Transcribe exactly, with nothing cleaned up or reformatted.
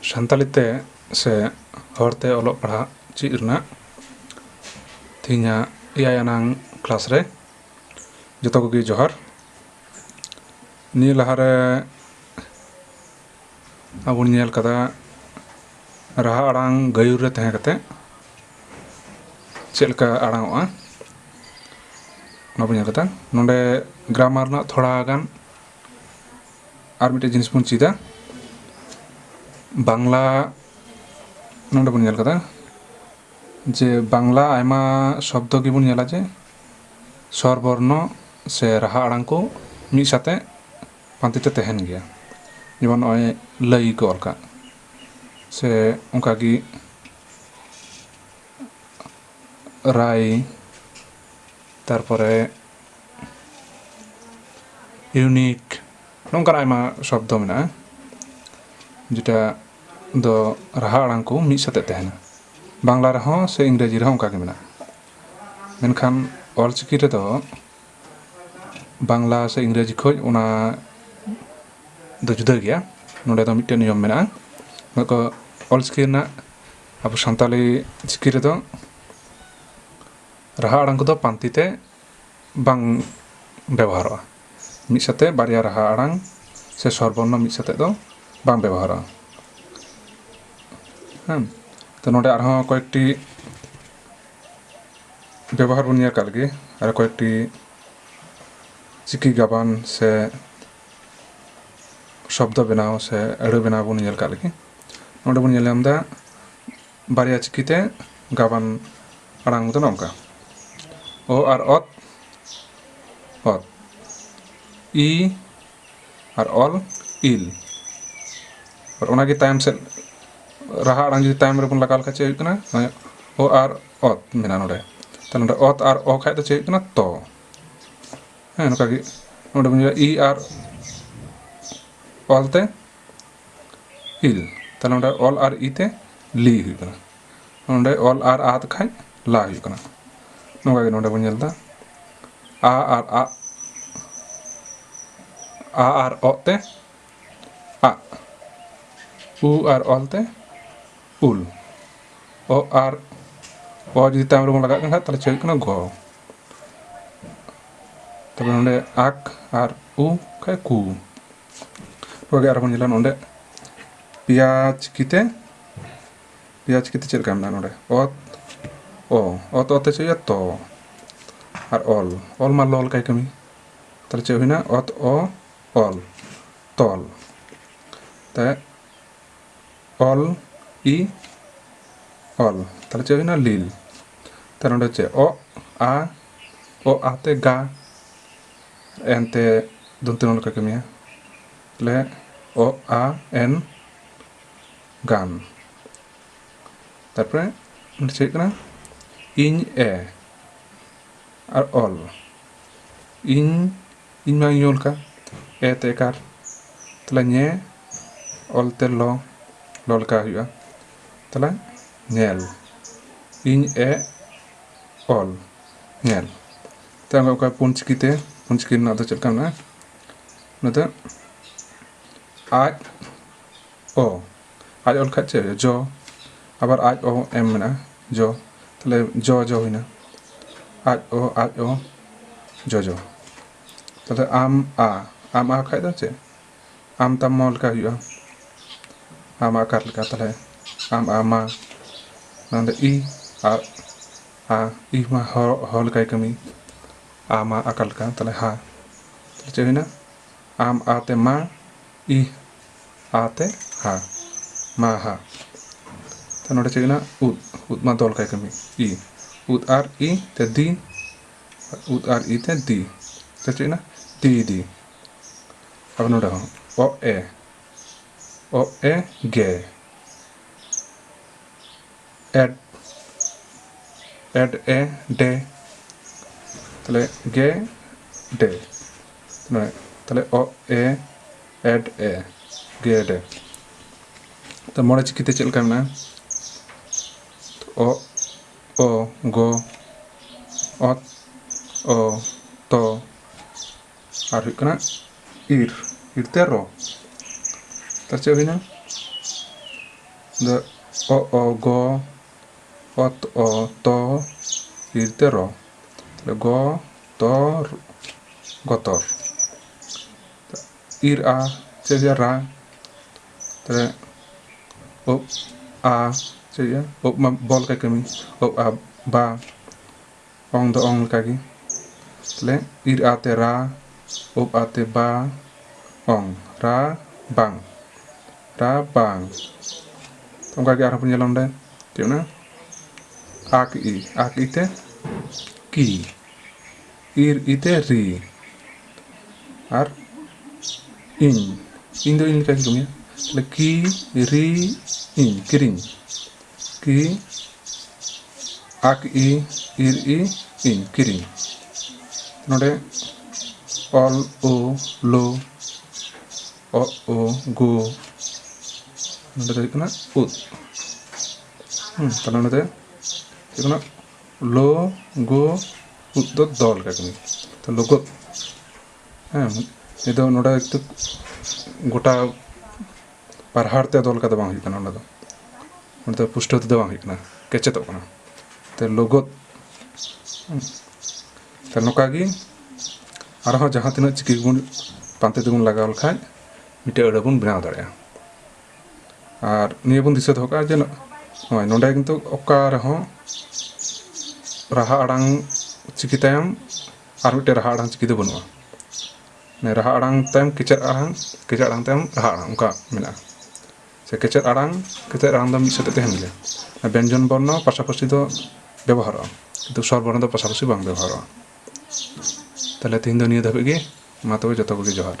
ᱥᱟᱱᱛᱟᱲᱤ ᱛᱮ ᱥᱮ ᱦᱚᱲᱛᱮ ᱚᱞᱚᱜ ᱯᱟᱲᱦᱟᱜ ᱪᱮᱫ ᱨᱮᱱᱟᱜ ᱛᱮᱦᱮᱧᱟᱜ ᱮᱭᱟᱭ ᱟᱱᱟᱝ ᱠᱞᱟᱥ ᱨᱮ ᱡᱚᱛᱚ ᱠᱚᱜᱮ ᱡᱚᱦᱟᱨ᱾ ᱱᱤᱭᱟᱹ ᱞᱟᱦᱟᱨᱮ ᱟᱵᱚ ᱵᱚᱱ ᱧᱮᱞ ᱠᱟᱫᱟ ᱨᱟᱦᱟ ᱟᱲᱟᱝ ᱜᱟᱹᱭᱩᱨ ᱨᱮ ᱛᱟᱦᱮᱸ ᱠᱟᱛᱮ ᱪᱮᱫ ᱞᱮᱠᱟ ᱟᱲᱟᱝ ᱚᱜᱼᱟ, ᱚᱱᱟ ᱵᱚᱱ ᱧᱮᱞ ᱠᱟᱫᱟ᱾ ᱱᱚᱰᱮ ᱜᱨᱟᱢᱟᱨ ᱨᱮᱱᱟᱜ ᱛᱷᱚᱲᱟ ᱜᱟᱱ ᱟᱨ ᱢᱤᱫᱴᱮᱡ ᱡᱤᱱᱤᱥ ᱵᱚᱱ ᱪᱮᱫᱟ᱾ ᱵᱟᱝᱞᱟ, ᱱᱚᱰᱮ ᱵᱚᱱ ᱧᱮᱞ ᱠᱟᱫᱟ ᱡᱮ ᱵᱟᱝᱞᱟ ᱟᱭᱢᱟ ᱥᱚᱵᱫᱚ ᱜᱮᱵᱚᱱ ᱧᱮᱞᱟ ᱡᱮ ᱥᱚᱨ ᱵᱚᱨᱱᱚ ᱥᱮ ᱨᱟᱦᱟ ᱟᱲᱟᱝ ᱠᱚ ᱢᱤᱫ ᱥᱟᱛᱮ ᱯᱟᱱᱛᱮ ᱛᱮ ᱛᱟᱦᱮᱱ ᱜᱮᱭᱟ᱾ ᱡᱮᱢᱚᱱ ᱱᱚᱜᱼᱚᱭ ᱞᱟᱹᱭ ᱠᱚ ᱚᱞ ᱠᱟᱜ, ᱥᱮ ᱚᱱᱠᱟᱜᱮ ᱨᱟᱭ, ᱛᱟᱨᱯᱚᱨᱮ ᱤᱭᱩᱱᱤᱠ, ᱱᱚᱝᱠᱟᱱ ᱟᱭᱢᱟ ᱥᱚᱵᱫᱚ ᱢᱮᱱᱟᱜᱼᱟ, ᱡᱮᱴᱟ ᱫᱚ ᱨᱟᱦᱟ ᱟᱲᱟᱝ ᱠᱚ ᱢᱤᱫ ᱥᱟᱛᱮ ᱛᱟᱦᱮᱱᱟ᱾ ᱵᱟᱝᱞᱟ ᱨᱮᱦᱚᱸ ᱥᱮ ᱤᱝᱨᱮᱡᱤ ᱨᱮᱦᱚᱸ ᱚᱱᱠᱟ ᱜᱮ ᱢᱮᱱᱟᱜᱼᱟ᱾ ᱢᱮᱱᱠᱷᱟᱱ ᱚᱞᱪᱤᱠᱤ ᱨᱮᱫᱚ ᱵᱟᱝᱞᱟ ᱥᱮ ᱤᱝᱨᱮᱡᱤ ᱠᱷᱚᱡ ᱚᱱᱟ ᱫᱚ ᱡᱩᱫᱟᱹ ᱜᱮᱭᱟ᱾ ᱱᱚᱰᱮ ᱫᱚ ᱢᱤᱫᱴᱮᱱ ᱱᱤᱭᱚᱢ ᱢᱮᱱᱟᱜᱼᱟ᱾ ᱱᱚᱣᱟ ᱠᱚ ᱚᱞᱪᱤᱠᱤ ᱨᱮᱱᱟᱜ, ᱟᱵᱚ ᱥᱟᱱᱛᱟᱞᱤ ᱪᱤᱠᱤ ᱨᱮᱫᱚ ᱨᱟᱦᱟ ᱟᱲᱟᱝ ᱠᱚᱫᱚ ᱯᱟᱱᱛᱮ ᱛᱮ ᱵᱟᱝ ᱵᱮᱵᱚᱦᱟᱨᱚᱜᱼᱟ᱾ ᱢᱤᱫ ᱥᱟᱛᱮ ᱵᱟᱨᱭᱟ ᱨᱟᱦᱟ ᱟᱲᱟᱝ ᱥᱮ ᱥᱚᱨᱵᱚᱨᱱᱚ ᱢᱤᱫ ᱥᱟᱛᱮ ᱫᱚ ᱵᱟᱝ ᱵᱮᱵᱚᱦᱟᱨᱚᱜᱼᱟ᱾ ᱦᱮᱸ, ᱛᱚ ᱱᱚᱰᱮ ᱟᱨᱦᱚᱸ ᱠᱚᱭᱮᱠᱴᱤ ᱵᱮᱵᱚᱦᱟᱨ ᱵᱚᱱ ᱧᱮᱞ ᱠᱟᱜ ᱞᱮᱜᱮ, ᱟᱨ ᱠᱚᱭᱮᱠᱴᱤ ᱪᱤᱠᱤ ᱜᱟᱵᱟᱱ ᱥᱮ ᱥᱚᱵᱫᱚ ᱵᱮᱱᱟᱣ ᱥᱮ ᱟᱹᱲᱟᱹ ᱵᱮᱱᱟᱣ ᱵᱚᱱ ᱧᱮᱞ ᱠᱟᱜ ᱞᱮᱜᱮ᱾ ᱱᱚᱰᱮ ᱵᱚᱱ ᱧᱮᱞ ᱧᱟᱢ ᱮᱫᱟ ᱵᱟᱨᱭᱟ ᱪᱤᱠᱤᱛᱮ ᱜᱟᱵᱟᱱ ᱟᱲᱟᱝ ᱫᱚ ᱱᱚᱝᱠᱟ, ᱚ ᱟᱨ ᱚᱛ, ᱚᱛ, ᱤ ᱟᱨ ᱚᱞ, ᱤᱞ᱾ ᱟᱨ ᱚᱱᱟᱜᱮ ᱛᱟᱭᱚᱢ ᱥᱮᱫ ᱨᱟᱦᱟ ᱟᱲᱟᱝ ᱡᱩᱫᱤ ᱛᱟᱭᱚᱢ ᱨᱮᱵᱚᱱ ᱞᱟᱜᱟᱣ ᱞᱮᱠᱷᱟᱱ ᱪᱮᱫ ᱦᱩᱭᱩᱜ ᱠᱟᱱᱟ? ᱚ ᱟᱨ ᱚᱛ ᱢᱮᱱᱟᱜᱼᱟ ᱱᱚᱰᱮ᱾ ᱛᱟᱦᱞᱮ ᱱᱚᱰᱮ ᱚᱛ ᱟᱨ ᱚ ᱠᱷᱟᱡ ᱫᱚ ᱪᱮᱫ ᱦᱩᱭᱩᱜ ᱠᱟᱱᱟ? ᱛᱚ᱾ ᱦᱮᱸ, ᱱᱚᱝᱠᱟ ᱜᱮ ᱱᱚᱰᱮ ᱵᱚᱱ ᱧᱮᱞᱟ ᱤ ᱟᱨ ᱚᱞ ᱛᱮ ᱤᱞ᱾ ᱛᱟᱦᱞᱮ ᱱᱚᱰᱮ ᱚᱞ ᱟᱨ ᱤ ᱛᱮ ᱞᱤ ᱦᱩᱭᱩᱜ ᱠᱟᱱᱟ᱾ ᱱᱚᱰᱮ ᱚᱞ ᱟᱨ ᱟ ᱠᱷᱟᱡ ᱞᱟ ᱦᱩᱭᱩᱜ ᱠᱟᱱᱟ᱾ ᱱᱚᱝᱠᱟ ᱜᱮ ᱱᱚᱰᱮ ᱵᱚᱱ ᱧᱮᱞ ᱮᱫᱟ ᱟ ᱟᱨ ᱟᱜ, ᱟ ᱟᱨ ᱚᱜ ᱛᱮ ᱟᱜ᱾ ᱩ ᱟᱨ ᱚᱞ ᱛᱮ ᱩᱞ᱾ ᱚ ᱟᱨ ᱚ ᱡᱩᱫᱤ ᱛᱟᱭᱚᱢ ᱨᱮᱵᱚᱱ ᱞᱟᱜᱟᱜ ᱠᱟᱱ ᱠᱷᱟᱱ, ᱛᱟᱦᱚᱞᱮ ᱪᱮᱫ ᱦᱩᱭᱩᱜ ᱠᱟᱱᱟ? ᱜᱚ᱾ ᱛᱟᱨᱯᱚᱨᱮ ᱱᱚᱰᱮ ᱟᱠ ᱟᱨ ᱩ ᱠᱷᱟᱡ ᱠᱩ᱾ ᱱᱚᱣᱟ ᱜᱮ ᱟᱨᱦᱚᱸ ᱵᱚᱱ ᱧᱮᱞᱟ ᱱᱚᱰᱮ ᱯᱮᱭᱟ ᱪᱤᱠᱤᱛᱮ, ᱯᱮᱭᱟ ᱪᱤᱠᱤᱛᱮ ᱪᱮᱫ ᱞᱮᱠᱟ ᱢᱮᱱᱟᱜᱼᱟ ᱱᱚᱰᱮ? ᱚᱛ, ᱚ, ᱚᱛ, ᱚᱛ ᱛᱮ ᱪᱮᱫ ᱦᱩᱭᱩᱜᱼᱟ? ᱛᱚ᱾ ᱟᱨ ᱚᱞ, ᱚᱞ ᱢᱟ ᱞᱚ ᱞᱮᱠᱟᱭ ᱠᱟᱹᱢᱤ᱾ ᱛᱟᱦᱚᱞᱮ ᱪᱮᱫ ᱦᱩᱭᱱᱟ? ᱚᱛ, ᱚ, ᱚᱞ, ᱛᱚᱞ᱾ ᱛᱮ ᱚᱞ, ᱤ, ᱚᱞ᱾ ᱛᱟᱦᱚᱞᱮ ᱪᱮᱫ ᱦᱩᱭᱱᱟ? ᱞᱤᱞ᱾ ᱛᱟᱦᱚᱞᱮ ᱱᱚᱰᱮ ᱪᱮᱫ? ᱚ, ᱟ, ᱚ, ᱟ ᱛᱮ ᱜᱟ, ᱮᱱ ᱛᱮ ᱫᱚᱱᱛᱮ ᱱᱚᱣᱟ ᱞᱮᱠᱟ ᱠᱟᱹᱢᱤᱭᱟ᱾ ᱛᱟᱦᱚᱞᱮ ᱚ, ᱟ, ᱮᱱ, ᱜᱟᱱ᱾ ᱛᱟᱨᱯᱚᱨᱮ ᱱᱚᱰᱮ ᱪᱮᱫ ᱠᱟᱱᱟ? ᱤᱧ ᱮ ᱟᱨ ᱚᱞ᱾ ᱤᱧ, ᱤᱧ ᱢᱟ ᱧᱩ ᱞᱮᱠᱟ, ᱮ ᱛᱮ ᱮᱠᱟᱨ, ᱛᱟᱦᱚᱞᱮ ᱧᱮ, ᱚᱞ ᱛᱮ ᱞᱚ, ᱞᱚ ᱞᱮᱠᱟ ᱦᱩᱭᱩᱜᱼᱟ, ᱛᱟᱦᱚᱞᱮ ᱧᱮᱞ᱾ ᱤᱧ ᱮ ᱚᱞ, ᱧᱮᱞ᱾ ᱛᱟᱦᱚᱞᱮ ᱚᱠᱟ ᱯᱩᱱ ᱪᱤᱠᱤ ᱛᱮ, ᱯᱩᱱ ᱪᱤᱠᱤ ᱨᱮᱱᱟᱜ ᱫᱚ ᱪᱮᱫ ᱞᱮᱠᱟ ᱢᱮᱱᱟᱜᱼᱟ? ᱚᱱᱟ ᱫᱚ ᱟᱡ ᱚ, ᱟᱡ ᱚᱞ ᱠᱷᱟᱡ ᱪᱮᱫ ᱦᱩᱭᱩᱜᱼᱟ? ᱡᱚ᱾ ᱟᱵᱟᱨ ᱟᱡ ᱚ ᱮᱢ ᱢᱮᱱᱟᱜᱼᱟ, ᱡᱚ᱾ ᱛᱟᱦᱚᱞᱮ ᱡᱚ, ᱡᱚ ᱦᱩᱭᱱᱟ᱾ ᱟᱡ ᱚ, ᱟᱡ ᱚ, ᱡᱚ, ᱡᱚ᱾ ᱛᱟᱦᱚᱞᱮ ᱟᱢ ᱟ, ᱟᱢ ᱟ ᱠᱷᱟᱡ ᱫᱚ ᱪᱮᱫ? ᱟᱢ ᱛᱟᱢ ᱢᱚ ᱞᱮᱠᱟ ᱦᱩᱭᱩᱜᱼᱟ᱾ ᱟᱢ ᱟ ᱟᱠᱟᱨ ᱞᱮᱠᱟ, ᱛᱟᱦᱚᱞᱮ ᱟᱢ ᱟ ᱢᱟ᱾ ᱱᱚᱰᱮ ᱤ ᱟᱨ ᱟ, ᱤ ᱢᱟ ᱦᱚ, ᱦᱚ ᱞᱮᱠᱟᱭ ᱠᱟᱹᱢᱤ᱾ ᱟ ᱢᱟ ᱟᱠᱟᱨ ᱞᱮᱠᱟ, ᱛᱟᱦᱚᱞᱮ ᱦᱟ᱾ ᱛᱟᱦᱚᱞᱮ ᱪᱮᱫ ᱦᱩᱭᱱᱟ? ᱟᱢ ᱟ ᱛᱮ ᱢᱟ, ᱤ ᱟ ᱛᱮ ᱦᱟ, ᱢᱟ ᱦᱟ᱾ ᱛᱚ ᱱᱚᱰᱮ ᱪᱮᱫ ᱦᱩᱭᱱᱟ? ᱩᱫ, ᱩᱫ ᱢᱟ ᱫᱚ ᱞᱮᱠᱟᱭ ᱠᱟᱹᱢᱤ, ᱤ᱾ ᱩᱫ ᱟᱨ ᱤ ᱛᱮ ᱫᱤ, ᱩᱫ ᱟᱨ ᱤ ᱛᱮ ᱫᱤ᱾ ᱛᱚ ᱪᱮᱫ ᱦᱩᱭᱱᱟ? ᱫᱤ ᱫᱤ᱾ ᱟᱵᱟᱨ ᱱᱚᱰᱮ ᱦᱚᱸ ᱚ ᱮ, ᱚ ᱮ ᱜᱮ᱾ ᱮᱰ, ᱮᱰ ᱮ ᱰᱮ, ᱛᱟᱦᱞᱮ ᱜᱮ ᱰᱮ, ᱛᱟᱦᱞᱮ ᱚ ᱮ ᱮᱰ ᱮ, ᱜᱮ ᱰᱮ᱾ ᱛᱚ ᱢᱚᱬᱮ ᱪᱤᱠᱤᱛᱮ ᱪᱮᱫ ᱞᱮᱠᱟ ᱢᱮᱱᱟᱜᱼᱟ? ᱚ, ᱚ, ᱜᱚ, ᱚᱛ, ᱚ, ᱛᱚ, ᱟᱨ ᱦᱩᱭᱩᱜ ᱠᱟᱱᱟ ᱤᱨ, ᱤᱨ ᱛᱮ ᱨᱚ᱾ ᱛᱟᱦᱞᱮ ᱪᱮᱫ ᱦᱩᱭᱱᱟ? ᱫᱚ ᱚ ᱚ ᱜᱚ, ᱚ ᱛ ᱚ ᱛᱚ, ᱤᱨ ᱛᱮ ᱨᱚ᱾ ᱛᱟᱦᱞᱮ ᱜᱚ ᱛᱚ ᱨ-, ᱜᱚᱛᱚᱨ᱾ ᱤᱨ ᱟ, ᱪᱮᱫ ᱦᱩᱭᱩᱜᱼᱟ? ᱨᱟ᱾ ᱛᱟᱦᱞᱮ ᱳᱵ ᱟ, ᱪᱮᱫ ᱦᱩᱭᱩᱜᱼᱟ? ᱳᱵ ᱢᱟ ᱵᱚᱞ ᱞᱮᱠᱟ ᱠᱟᱹᱢᱤ᱾ ᱳᱵ ᱟ ᱵᱟ, ᱚᱝ ᱫᱚ ᱚᱝ ᱞᱮᱠᱟᱜᱮ᱾ ᱛᱟᱦᱞᱮ ᱤᱨ ᱟ ᱛᱮ ᱨᱟ, ᱳᱵ ᱟ ᱛᱮ ᱵᱟ, ᱚᱝ, ᱨᱟ ᱵᱟᱝ, ᱨᱟ ᱵᱟᱝ᱾ ᱚᱱᱠᱟᱜᱮ ᱟᱨᱦᱚᱸ ᱵᱚᱱ ᱧᱮᱞᱟ ᱚᱸᱰᱮ, ᱪᱮᱫ ᱚᱱᱟ? ᱟᱠ ᱤ, ᱟᱠ ᱤ ᱛᱮ ᱠᱤ, ᱤᱨ ᱤ ᱛᱮ ᱨᱤ, ᱟᱨ ᱤᱧ, ᱤᱧ ᱫᱚ ᱤᱧ ᱞᱮᱠᱟᱧ ᱠᱟᱹᱢᱤᱭᱟ᱾ ᱛᱟᱦᱞᱮ ᱠᱤ ᱨᱤ ᱤᱧ, ᱠᱤᱨᱤᱧ, ᱠᱤ ᱟᱠ ᱤ, ᱤᱨ ᱤ, ᱤᱧ, ᱠᱤᱨᱤᱧ᱾ ᱱᱚᱰᱮ ᱚᱞ ᱳ ᱞᱳ, ᱚ ᱳ ᱜᱳ, ᱱᱚᱰᱮ ᱫᱚ ᱦᱩᱭᱩᱜ ᱠᱟᱱᱟ ᱩᱫ᱾ ᱦᱩᱸ, ᱛᱟᱦᱞᱮ ᱱᱚᱰᱮ ᱦᱩᱭᱩᱜ ᱠᱟᱱᱟ ᱞᱳ ᱜᱳ ᱩᱫ ᱫᱚ ᱫᱚ ᱞᱮᱠᱟ ᱠᱟᱹᱢᱤ᱾ ᱛᱚ ᱞᱳᱜᱳᱫ, ᱦᱮᱸ, ᱱᱤᱛᱚᱜ ᱱᱚᱰᱮ ᱮᱠᱴᱩ ᱜᱚᱴᱟ ᱯᱟᱨᱦᱟᱲ ᱛᱮ ᱫᱚ ᱞᱮᱠᱟ ᱫᱚ ᱵᱟᱝ ᱦᱩᱭᱩᱜ ᱠᱟᱱᱟ, ᱚᱸᱰᱮ ᱫᱚ, ᱚᱸᱰᱮ ᱫᱚ ᱯᱩᱥᱴᱟᱹᱣ ᱛᱮᱫᱚ ᱵᱟᱝ ᱦᱩᱭᱩᱜ ᱠᱟᱱᱟ, ᱠᱮᱪᱮᱫᱚᱜ ᱠᱟᱱᱟ᱾ ᱛᱚ ᱞᱳᱜᱳᱫ, ᱦᱩᱸ, ᱛᱚ ᱱᱚᱝᱠᱟ ᱜᱮ ᱟᱨᱦᱚᱸ ᱡᱟᱦᱟᱸ ᱛᱤᱱᱟᱹᱜ ᱪᱤᱠᱤ ᱜᱮᱵᱚᱱ ᱯᱟᱱᱛᱮ ᱛᱮᱵᱚᱱ ᱞᱟᱜᱟᱣ ᱞᱮᱠᱷᱟᱡ ᱢᱤᱫᱴᱮᱡ ᱟᱹᱲᱟᱹ ᱵᱚᱱ ᱵᱮᱱᱟᱣ ᱫᱟᱲᱮᱭᱟᱜᱼᱟ᱾ ᱟᱨ ᱱᱤᱭᱟᱹ ᱵᱚᱱ ᱫᱤᱥᱟᱹ ᱫᱚᱦᱚ ᱠᱟᱜᱼᱟ ᱡᱮ ᱱᱚᱜᱼᱚᱭ ᱱᱚᱰᱮ ᱠᱤᱱᱛᱩ ᱚᱠᱟ ᱨᱮᱦᱚᱸ ᱨᱟᱦᱟ ᱟᱲᱟᱝ ᱪᱤᱠᱤ ᱛᱟᱭᱚᱢ ᱟᱨ ᱢᱤᱫᱴᱮᱱ ᱨᱟᱦᱟ ᱟᱲᱟᱝ ᱪᱤᱠᱤ ᱫᱚ ᱵᱟᱹᱱᱩᱜᱼᱟ᱾ ᱢᱟᱱᱮ ᱨᱟᱦᱟ ᱟᱲᱟᱝ ᱛᱟᱭᱚᱢ ᱠᱮᱪᱮᱫ ᱟᱲᱟᱝ, ᱠᱮᱪᱮᱫ ᱟᱲᱟᱝ ᱛᱟᱭᱚᱢ ᱨᱟᱦᱟ ᱟᱲᱟᱝ, ᱚᱱᱠᱟ ᱢᱮᱱᱟᱜᱼᱟ᱾ ᱥᱮ ᱠᱮᱪᱮᱫ ᱟᱲᱟᱝ, ᱠᱮᱪᱮᱫ ᱟᱲᱟᱝ ᱫᱚ ᱢᱤᱫ ᱥᱟᱛᱮ ᱛᱟᱦᱮᱱ ᱜᱮᱭᱟ᱾ ᱵᱮᱧᱡᱚᱱ ᱵᱚᱨᱱᱚ ᱯᱟᱥᱟᱯᱟᱥᱤ ᱫᱚ ᱵᱮᱵᱚᱦᱟᱨᱚᱜᱼᱟ, ᱠᱤᱱᱛᱩ ᱥᱚᱨ ᱵᱚᱨᱱᱚ ᱫᱚ ᱯᱟᱥᱟᱯᱟᱥᱤ ᱵᱟᱝ ᱵᱮᱵᱚᱦᱟᱨᱚᱜᱼᱟ᱾ ᱛᱟᱦᱞᱮ ᱛᱮᱦᱮᱧ ᱫᱚ ᱱᱤᱭᱟᱹ ᱫᱷᱟᱹᱵᱤᱡ ᱜᱮ᱾ ᱢᱟ ᱛᱚᱵᱮ ᱡᱚᱛᱚ ᱠᱚᱜᱮ ᱡᱚᱦᱟᱨ᱾